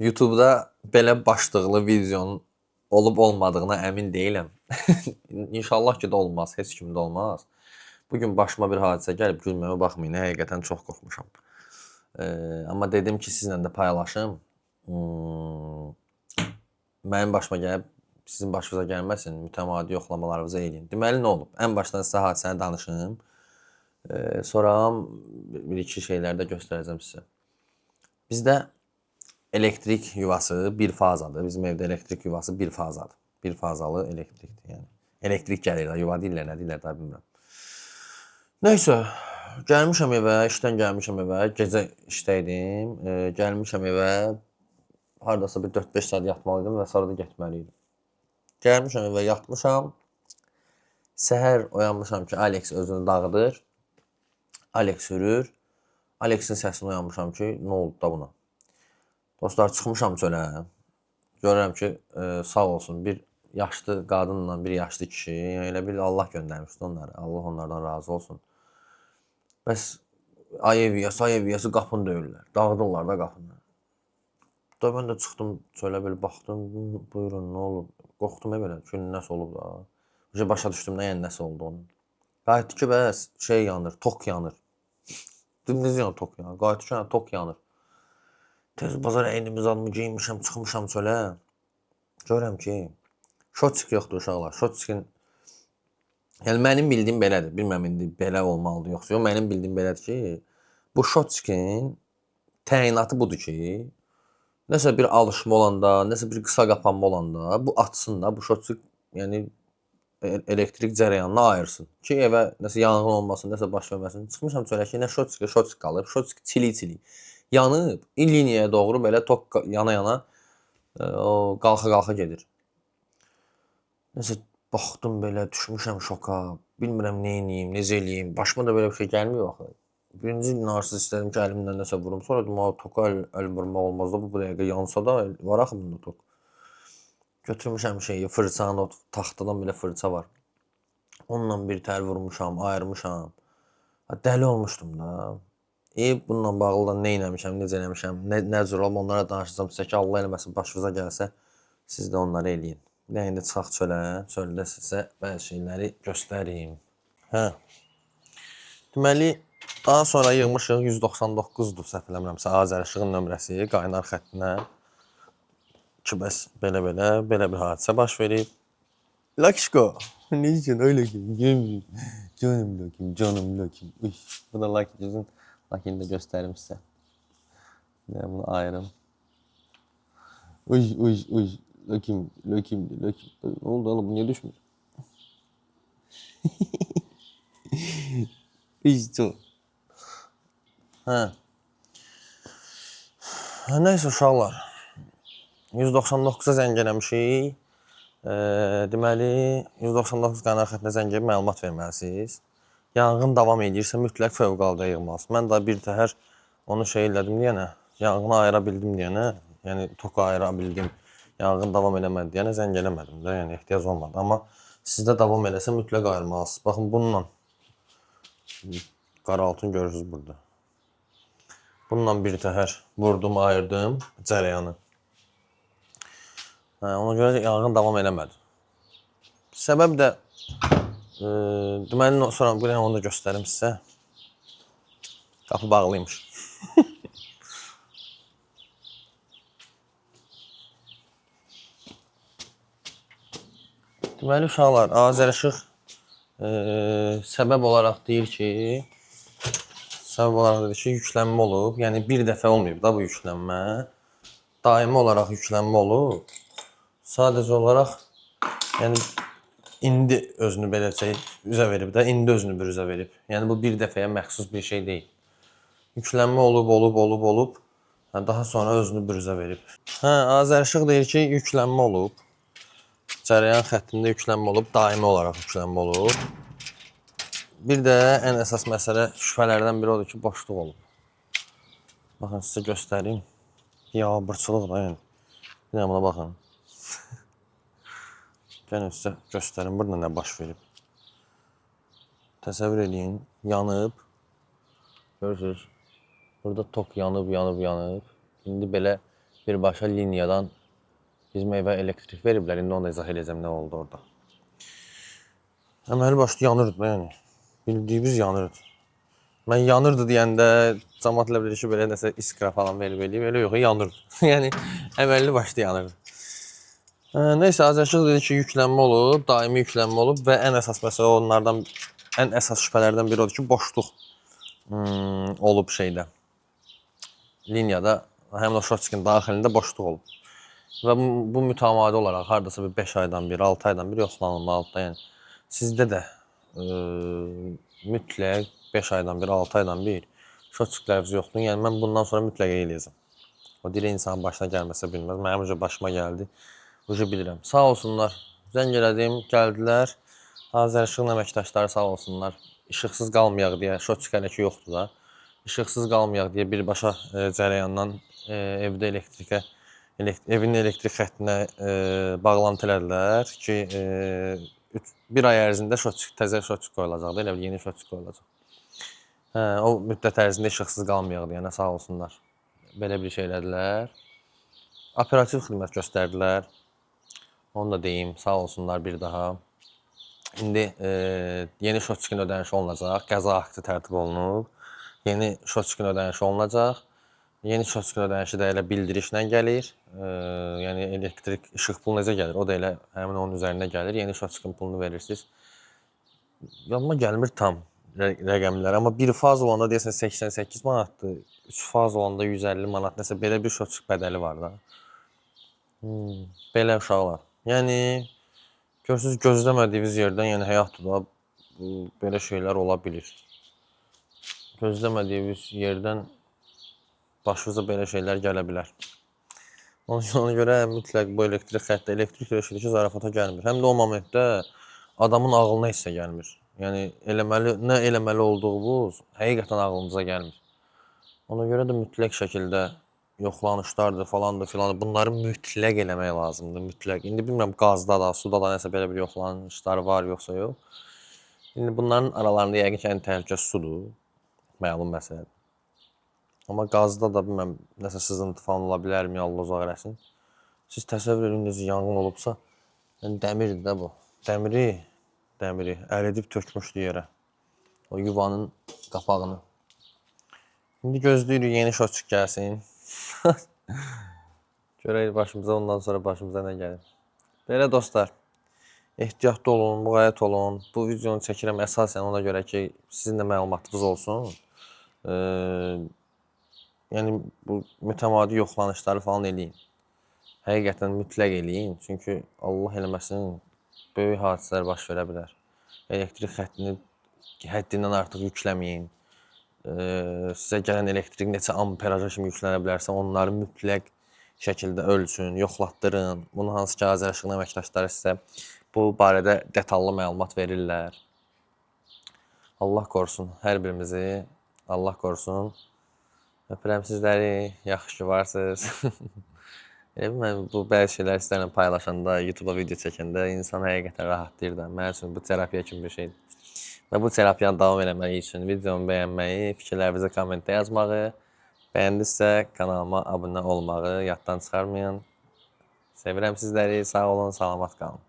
YouTube-da belə başlıqlı videonun olub olmadığına əmin deyiləm. İnşallah ki də olmaz, heç kimdə olmaz. Bu gün başıma bir hadisə gəlib, gülməmə baxmayın, həqiqətən çox qorxmuşam. Amma dedim ki, sizlə də paylaşım. Mənim başıma gəlib, sizin başınıza gəlməsin, mütəmadi yoxlamalarınızı eləyin. Deməli, nə olub? Ən başdan sizə hadisəni danışım. Sonra bir-iki şeyləri də göstərəcəm sizə. Bizdə elektrik yuvası bir fazadır. Bizim evdə elektrik yuvası bir fazadır. Bir fazalı elektrikdir, yəni. Elektrik gəlir, yuva deyirlər, nə deyirlər, daha bilmirəm. Nəysə, gəlmişəm evə, işdən gəlmişəm evə, gecə işdə idim. Gəlmişəm evə, hardasa bir 4-5 saat yatmalı idim və sonra da getməli idim. Gəlmişəm evə, yatmışam. Səhər oyanmışam ki, Alex özünü dağıdır. Alex hürür. Alexin səsini oyanmışam ki, nə oldu da buna? Dostlar, çıxmışam çölə. Görürəm ki, sağ olsun, bir yaşlı qadınla bir yaşlı kişi, yəni elə bil Allah göndərmişdi onları. Allah onlardan razı olsun. Bəs ay ev yiyəsi, ay ev yiyəsi qapını döyürlər. Dağıdırlar da qapını. Da mən də çıxdım çölə, belə baxdım, buyurun, nə olub? Qorxdum belə, ki, nəsə olub da. Uca başa düşdüm nə, yəni nəsə oldu onun. Qayıtdı ki, bəs şey yanır, tok yanır. Dedim, necə yəni tok yanır? Qayıtdı ki, yəni tok yanır. Tez bazar əynimi zadımı geyinmişəm, çıxmışam çölə. Görürəm ki, şotçik yoxdur uşaqlar. Şotçikin, yəni mənim bildiyim belədir. Bilmirəm indi belə olmalıdır yoxsa yox. Mənim bildiyim belədir ki, bu şotçikin təyinatı budur ki, nəsə bir alışma olanda, nəsə bir qısa qapanma olanda bu atsın da, bu şotçik, yəni elektrik cərəyanını ayırsın ki, evə nəsə yanğın olmasın, nəsə baş verməsin. Çıxmışam çölə ki, nə şotçik, şotçik qalıb, şotçik çilik-çilik yanıb, liniyaya doğru belə tok yana-yana o qalxa-qalxa gedir. Nəsə baxdım belə, düşmüşəm şoka, bilmirəm nə eləyim, necə eləyim. Başıma da belə bir şey gəlmiyor axı. Birinci narsız istədim ki, əlimdən nəsə vurum. Sonra dedim, toka əl vurmaq olmaz da, bu dəqiqə yansa da var axı bunda tok. Götürmüşəm şeyi, fırçanı, o taxtadan belə fırça var. Onunla bir tər vurmuşam, ayırmışam. Ha, dəli olmuşdum da. Bununla bağlı da nə eləmişəm, necə eləmişəm, nə cür olub, onlara danışacağam sizə ki, Allah eləməsin, başınıza gəlsə, siz də onları eləyin. Bir də indi çıxaq çölə, çöldə sizə bəzi şeyləri göstərim. Hə. Deməli, daha sonra yığmışıq 199-dur, səhv eləmirəmsə, Azərişığın nömrəsi qaynar xəttinə ki, bəs belə-belə, belə bir hadisə baş verib. Lakişko, nə üçün öyle ki? Canım Lakim, canım Lakim. Uy, bu da Lakicizin. Lakini də göstərim sizə. Bir də bunu ayırım. Uy, uy, uy. Lakim, Lakim, Lakim. Nə oldu oğlum, bu niyə düşmür? Uy, Hə. Hə, nəysə uşaqlar. 199-a zəng eləmişik. Deməli, 199 qaynar xəttinə zəng edib məlumat verməlisiniz. Yanğın davam edirsə mütləq fövqəladə yığmalısınız. Mən də bir təhər onu şey elədim deyənə, yanğını ayıra bildim deyənə, yəni toku ayıra bildim, yanğın davam eləmədi deyənə zəng eləmədim də, yəni ehtiyac olmadı. Amma sizdə davam eləsə mütləq ayırmalısınız. Baxın bununla qaraltını görürsünüz burada. Bununla bir təhər vurdum, ayırdım cərəyanı. Hə, ona görə yanğın davam eləmədi. Səbəb də deməli, sonra bir dənə onu da göstərim sizə. Qapı bağlıymış. Deməli uşaqlar, Azərişıq səbəb olaraq deyir ki, yüklənmə olub. Yəni bir dəfə olmayıb da bu yüklənmə. Daimi olaraq yüklənmə olub. Sadəcə olaraq, yəni indi özünü belə şey üzə verib də, indi özünü büruzə verib. Yəni bu bir dəfəyə məxsus bir şey deyil. Yüklənmə olub, olub, olub, olub. Hə, daha sonra özünü büruzə verib. Hə, Azərişıq deyir ki, yüklənmə olub. Cərəyan xəttində yüklənmə olub, daimi olaraq yüklənmə olub. Bir də ən əsas məsələ şübhələrdən biri odur ki, boşluq olub. Baxın, sizə göstərim. Biabırçılıq da, yəni. Bir dənə buna baxın. Gəlin sizə göstərim burada nə baş verib. Təsəvvür eləyin, yanıb. Görürsünüz. Burada tok yanıb, yanıb, yanıb. İndi belə Birbaşa liniyadan bizim evə elektrik veriblər. İndi onu da izah edəcəm nə oldu orada. Əməli başlı yanırdı da yəni. Bildiyimiz yanırdı. Mən yanırdı deyəndə camaat elə bilir ki, belə nəsə iskra falan verib eləyib. Elə yox, yanırdı. Yəni əməlli başlı yanırdı. Neysə, Azərişıq dedi ki, yüklənmə olub, daimi yüklənmə olub və ən əsas məsələ onlardan, ən əsas şübhələrdən biri odur ki, boşluq olub şeydə. Liniyada, həmin o şotçikin daxilində boşluq olub. Və bu mütəmadi olaraq hardasa bir 5 aydan bir, 6 aydan bir yoxlanılmalıdır da. Yəni sizdə də mütləq 5 aydan bir, 6 aydan bir şotçiklərinizi yoxlayın. Yəni mən bundan sonra mütləq eləyəcəm. O dili insanın başına gəlməsə bilməz. Mənim uca başıma gəldi. Uca bilirəm. Sağ olsunlar. Zəng elədim, gəldilər. Azərişığın əməkdaşları sağ olsunlar. İşıqsız qalmayaq deyə, şotçik hələ ki yoxdur da. İşıqsız qalmayaq deyə birbaşa cərəyandan evdə elektrikə, evin elektrik xəttinə bağlantı elədilər ki, bir ay ərzində şotçik, təzə şotçik qoyulacaqdı, elə bil yeni şotçik qoyulacaq. Hə, o müddət ərzində işıqsız qalmayaq deyənə sağ olsunlar. Belə bir şey elədilər. Operativ xidmət göstərdilər. Onu da deyim, sağ olsunlar bir daha. İndi yeni şotçikin ödənişi olunacaq. Qəza aktı tərtib olunub. Yeni şotçikin ödənişi olunacaq. Yeni şotçikin ödənişi də elə bildirişlə gəlir. Yəni elektrik işıq pulu necə gəlir? O da elə həmin onun üzərinə gəlir. Yeni şotçikin pulunu verirsiniz. Yadıma gəlmir tam rəqəmlər, amma bir faz olanda deyəsən 88 manatdır, 3 faz olanda 150 manat, nəsə belə bir şotçik bədəli var da. Belə uşaqlar. Yəni görürsünüz, gözləmədiyiniz yerdən, yəni həyatdır da, bu, belə şeylər ola bilir. Gözləmədiyiniz yerdən başınıza belə şeylər gələ bilər. Ona görə mütləq bu elektrik xətti, elektrik elə şeydir ki, zarafata gəlmir. Həm də o momentdə adamın ağlına heç nə gəlmir. Yəni eləməli, nə eləməli olduğunuz həqiqətən ağlınıza gəlmir. Ona görə də mütləq şəkildə yoxlanışlardır, falandır, filandır. Bunları mütləq eləmək lazımdır, mütləq. İndi bilmirəm qazda da, suda da nəsə belə bir yoxlanışlar var yoxsa yox. İndi bunların aralarında yəqin ki, ən təhlükə sudur. Məlum məsələdir. Amma qazda da bilmirəm nəsə sızıntı falan ola bilərmi, Allah uzaq eləsin. Siz təsəvvür edin necə yanğın olubsa, yəni dəmirdir də bu. Dəmiri əridib tökmüşdü yerə. O yuvanın qapağını. İndi gözləyirik yeni şotçik gəlsin. Görək başımıza ondan sonra başımıza nə gəlir. Belə dostlar, ehtiyatlı olun, müğayət olun. Bu videonu çəkirəm əsasən ona görə ki, sizin də məlumatınız olsun. Yəni bu mütəmadi yoxlanışları falan eləyin. Həqiqətən mütləq eləyin. Çünki Allah eləməsin, böyük hadisələr baş verə bilər. Elektrik xəttini həddindən artıq yükləməyin. Sizə gələn elektrik neçə amperaja kimi yüklənə bilərsə, onları mütləq şəkildə ölçün, yoxlatdırın. Bunu hansı ki, Azərişığın əməkdaşları sizə bu barədə detallı məlumat verirlər. Allah qorusun hər birimizi. Allah qorusun. Öpürəm sizləri. Yaxşı ki varsınız. Elə mən bu bəzi şeyləri sizlərlə paylaşanda, YouTube-a video çəkəndə insan həqiqətən rahatlayır da. Mənim üçün bu terapiya kimi bir şeydir. Və bu terapiyanı davam eləməyi üçün videomu bəyənməyi, fikirlərinizi kommentdə yazmağı, bəyəndinizsə kanalıma abunə olmağı yaddan çıxarmayın. Sevirəm sizləri. Sağ olun, salamat qalın.